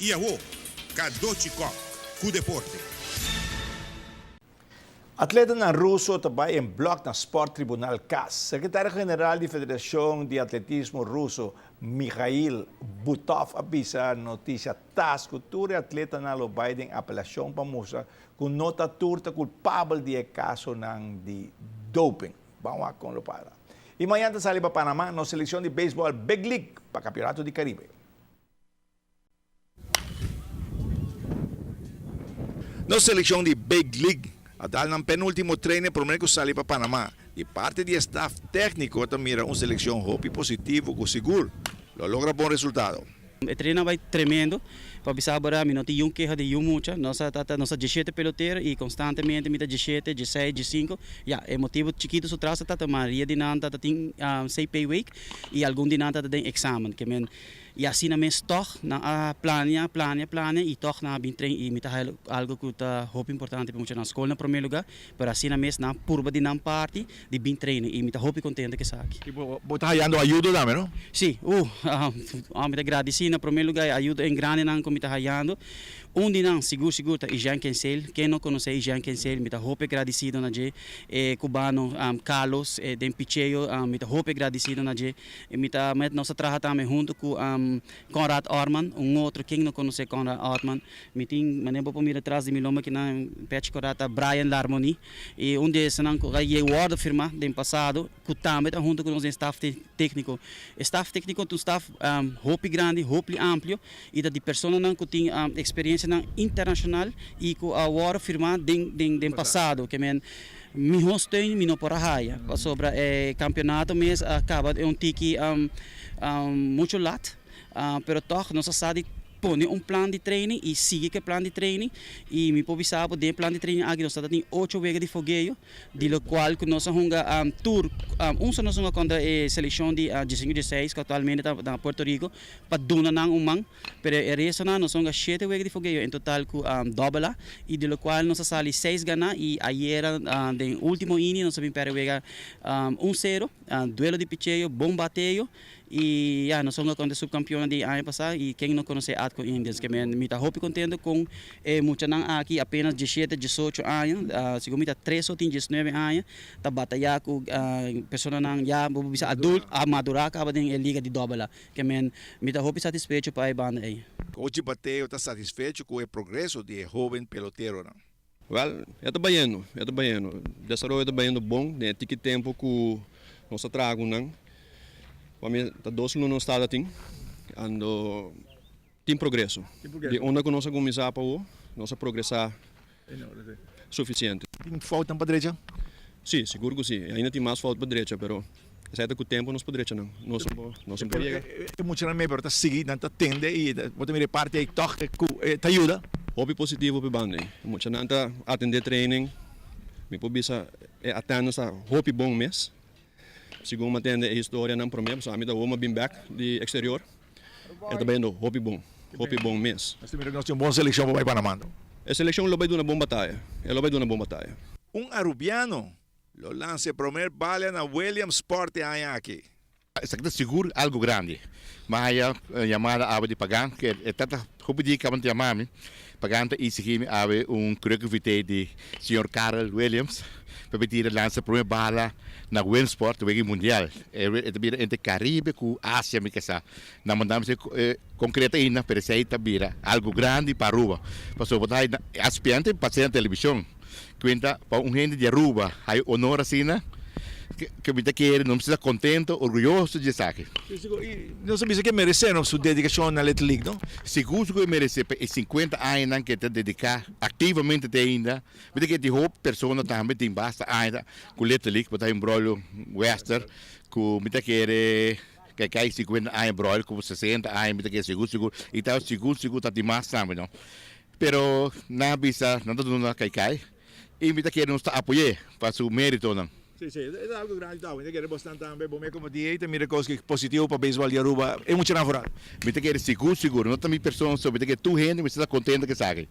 I awo, Cadochi Kock ku deporte. Atletanan ruso ta bai en blòk na Sport Tribunal Cas. Sekretario general di Federashon di Atletismo Ruso, Mikhail Butov a bisa Noticia TASS ku tur e atletanan lo bai den apelashon pa mustra ku no ta tur ta kulpabel di e kasonan di doping. Ban wak kon lo para. I mañan ta sali pa Panama nos selekshon di beisbòl Big League pa Kampionato di Karibe. Nos selekshon di Big League a dal nan penultimo trainer prome ku sali pa Panama. Di parti di e staf tekniko ta mira un selekshon hopi positivo ku sigur lo logra bon resultado. E trainer a bai tremendo pa bisa bo mi no tin yun keha di yun mucha. Nos a ta nos a diesshete pelotero i konstantemente mi ta diesshete, diesseis, diessinko. Ya, e motibu chikitu su tras ta ta mayoria di nan ta tin CP week i algun di nan ta den eksamen. Ke men I asina mes tòg nan a plania, plania, plania i tòg nan a bin train i mi ta haña algu ku ta hopi importante pa muchanan skol na promé lugá, pero asina mes nan a purba di nan parti di bin train i mi ta hopi kontento ku esaki. I bo ta hañando ayudo tambe, no? Sí, mi ta gradisí na promé lugá e ayudo en grandenan ku mi ta hañando. Un di nan sigur sigur ta Ijean Kensel, ken no konosé Ijean Kensel, mi ta hopi gradisido na dje, e kubano Carlos den picheo mi ta hopi gradisido na dje. I mi ta met nos a traha tambe huntu ku Conrad Orman, un otro ken no konosé Conrad Orman. Mi tin manera bo por mira tras di mi lomba kinan pech kòrda ta Brian Larmonie i un di esanan ku a yega wòrdu firmá den pasado ku tambe ta huntu ku nos den staf tékniko. E staf tékniko ta un staf hopi grandi, hopi amplio i ta di personanan ku tin eksperensianan internashonal i ku a wòrdu firmá den den pasado. Ke men Miho steun mi no por a haya pasobra e campeonato mes a caba un tiki mucho lat, pero toch nos a sa di pone un plan di training y sigui cu e plan di training y mi por bisa bo den e plan di training aki nos ta tin ocho wega di fogeo di lo cual cu nos a hunga tur un so nos a hunga contra e seleccion di diesinco dieseis cu actualmente ta na Puerto Rico pa duna nan un man. Pero e restonan nos hunga shete wega di fogeo en total ku dòbel A i di lokual nos a sali seis ganá i ayera den ultimo inning nos a bin pèrdè wega un sero, duelo di picheo, bon bateo i ya nos hunga kontra e supkampionnan di aña pasá i ken no konosé Atco Indians ke men mi ta hopi kontento kon e muchanan aki apenas diesshete, diesocho aña segun mi ta tres o tin diesnuebe aña ta batayá ku personanan ya bo por bisa adulto a madurá kaba den e liga di dòbel A. Ke men, mi ta hopi satisfecho pa e banda ei. Cochi Bateo ta satisfecho ku e progreso di e hoben peloteronan. Wèl, e ta bayendo, e ta bayendo. Desaroyo ta bayendo bon den e tiki tempu ku nos a traha ku nan. Pa mi ta dos luna nos tabata tin, ando tin progreso. Di unda ku nos a kuminsá pa awor, nos a progresá sufisiente. Tin foutnan pa drecha? Sí, sigur ku sí. Ainda tin mas fout pa drecha, pero esei ta ku tempu nos por drecha nan. Nos no por, nos no por yega. E muchanan mei pero ta sigui, nan ta tende i bo ta mira e parti ei tòg ku ta yuda. Hopi positivo pa e banda ei. E muchanan ta atendé training. Mi por bisa e attendance ta hopi bon mes. Segun mi a tende e historianan promé, pasobra ami ta wou mi a bin bèk di eksterior. E ta bayendo hopi bon, hopi bon mes. Nos ta mira ku nos tin un bon selekshon pa bai Panama anto. E selekshon lo bai duna bon bataya, e lo bai duna bon bataya. Un Arubiano lo lansa e promer balia na Williamsport e aña aki. Esaki ta sigur algu grandi. Mi a haya yamada awe di Pagan, ku e tata hopi dia kaban ta yama mi. Pagan ta isigí mi awe un curriculum di señor Karel Williams pa mi tira lansa prome bala na Williamsport wega mundial. E ta bira entre Caribe ku Asia mi ke sa. Nan manda mi e concreto ainda pero esei ta bira algu grandi pa Aruba. Pasobra bo ta haya aspiante pasa na television. Cuenta pa un hende di Aruba hay honor asina ke mi ta kere nos mester ta contento orguyoso di esaki. Si sigur y nos a bisa ke merece no su dedicacion na Little League no. Sigur sigur e merece pa e 50 añanan ke ta dedica activamente te ainda mi ta kere tin hopi persona tambe tin basta aña cu Little League bo ta hay un Braulio Wester cu mi ta kere ke kai 50 aña Braulio como 60 aña mi ta kere sigur sigur y ta sigur sigur ta tin mas tambe no. Pero nan a bisa, nan ta duna kai kai i mi ta kere nos ta apoy'é pa su meritonan. Sí, sí, e ta algo grandi tau. Mi ta kere bosnan tambe, bo me como DA ta mira cos positivo pa beisbol di Aruba e muchanan foral. Mi ta kere sigur, sigur, no ta mi persona so, mi ta kere tur hende mester ta contento cu esaki.